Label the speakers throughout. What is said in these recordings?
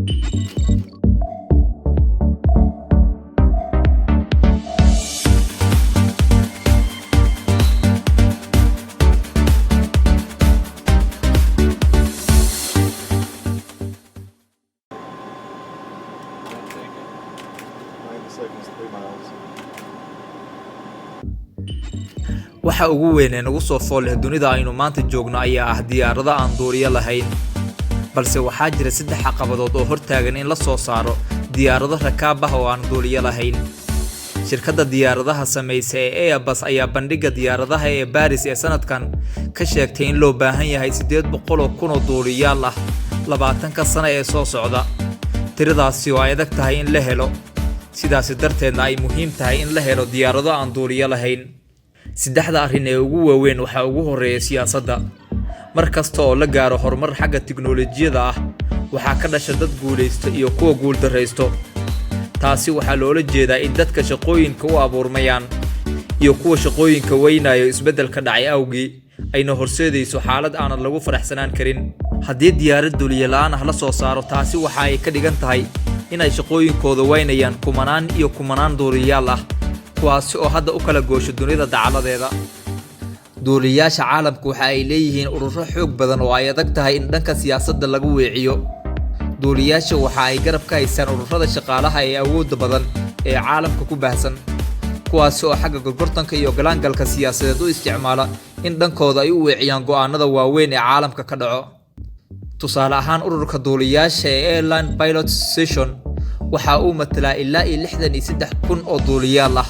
Speaker 1: Take it.
Speaker 2: 90 seconds, 3 miles.
Speaker 3: Waxa ugu weyn ee nagu soo fool leh dunida aynu maanta joogno ayaa ah diyaarado aan duuliyo lahayn, balse waxaa jira saddex caqabadood oo hortaagan in la soo saaro diyaarado rakaab ah oo aan duuliyo lahayn. Shirkadda diyaaradaha samaysa ee Airbus ayaa bandhigga diyaaradaha ee Paris ee sanadkan ka sheegtay in loo baahan yahay 800,000 oo duuliyaal ah 20-ka sano ee soo socda, tiradaasi oo ay adag tahay in la helo, sidaasi darteedna ay muhiim tahay in la helo diyaarado aan duuliyo lahayn. Saddexda arrin ee ugu waaweyn waxaa ugu horreeya siyaasadda. Mar kasta oo la gaaro horumar xagga tiknoolajiyada ah, waxaa ka dhasha dad guulaysto iyo kuwa guuldarraysto. Taasi waxaa loola jeedaa in dadka shaqooyinka u abuurmayaan iyo kuwa shaqooyinka weynayo isbeddelka dhacay awgii ayna horseedayso xaalad aanan lagu faraxsanaan karin. Haddii diyaarad duuliye la'aan ah la soo saaro, taasi waxa ay ka dhigan tahay inay shaqooyinkooda weynayaan kumanaan iyo kumanaan duuliyaal ah, kuwaasi oo hadda u kala goosho dunida dacaladeeda. Duuliyaasha caalamku waxa ay leeyihiin ururo xoog badan oo ay adag tahay in dhanka siyaasadda lagu weeciyo. Duuliyaasha waxa ay garab ka haystaan ururada shaqaalaha ee awoodda badan ee caalamka ku baahsan, kuwaasi oo xagga gorgortanka iyo galaangalka siyaasadeed u isticmaala in dhankooda ay u weeciyaan go'aanada waaweyn ee caalamka ka dhaco. Tusaale ahaan, ururka duuliyaasha ee Airline Pilots Association waxa uu matalaa ilaa iyo 63,000 oo duuliyaal ah.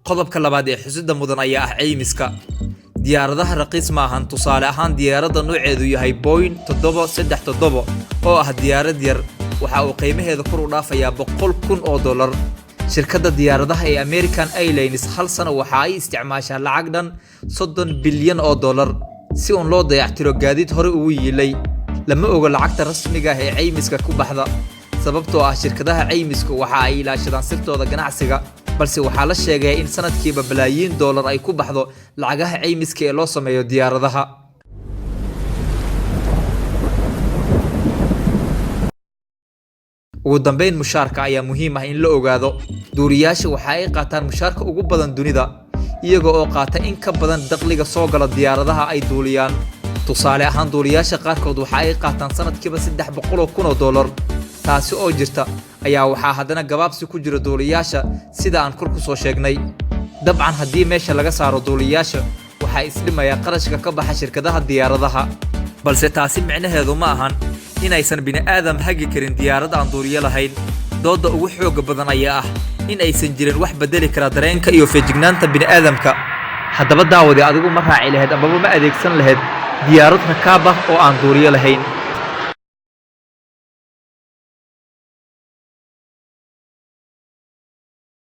Speaker 3: Qodobka labaad ee xusida mudan ayaa ah caymiska. Diyaaradaha raqiis ma ahan. Tusaale ahaan, diyaaradda nooceedu yahay Boeing 737 oo ah diyaarad yar waxa uu qiimaheeda kor u dhaafayaa $100,000. Shirkadda diyaaradaha ee American Airlines hal sano waxa ay isticmaashaa lacag dhan $30 bilyan si uun loo dayactiro gaadiid hore ugu yiilay. Lama oga lacagta rasmiga ah ee caymiska ku baxda, sababtoo ah shirkadaha caymisku waxa ay ilaashadaan sirtooda ganacsiga, balse waxaa la sheegaya in sanadkiiba balaayiin dollar ay ku baxdo lacagaha caymiska ee loo sameeyo diyaaradaha. Ugu dambeyn, mushaarka ayaa muhiim ah in la ogaado. Duuliyaasha waxa ay qaataan mushaarka ugu badan dunida, iyaga oo qaata in ka badan dakhliga soo gala diyaaradaha ay duuliyaan. Tusaale ahaan, duuliyaasha qaarkood waxa ay qaataan sanadkiiba $300,000. Taasi oo jirta ayaa waxaa haddana gabaabsi ku jira duuliyaasha, sida aan kor ku soo sheegnay. Dabcan, haddii meesha laga saaro duuliyaasha, waxaa isdhimaya qarashka ka baxa shirkadaha diyaaradaha, balse taasi micnaheedu ma ahan inaysan bini'aadam hagi karin diyaarad aan duuliyo lahayn. Doodda ugu xoogga badan ayaa ah in aysan jirin wax bedeli kara dareenka iyo feejignaanta bini'aadamka. Haddaba daawade, adigu ma raaci lahayd amaba ma adeegsan lahayd diyaarad rakaab ah oo aan duuliyo lahayn?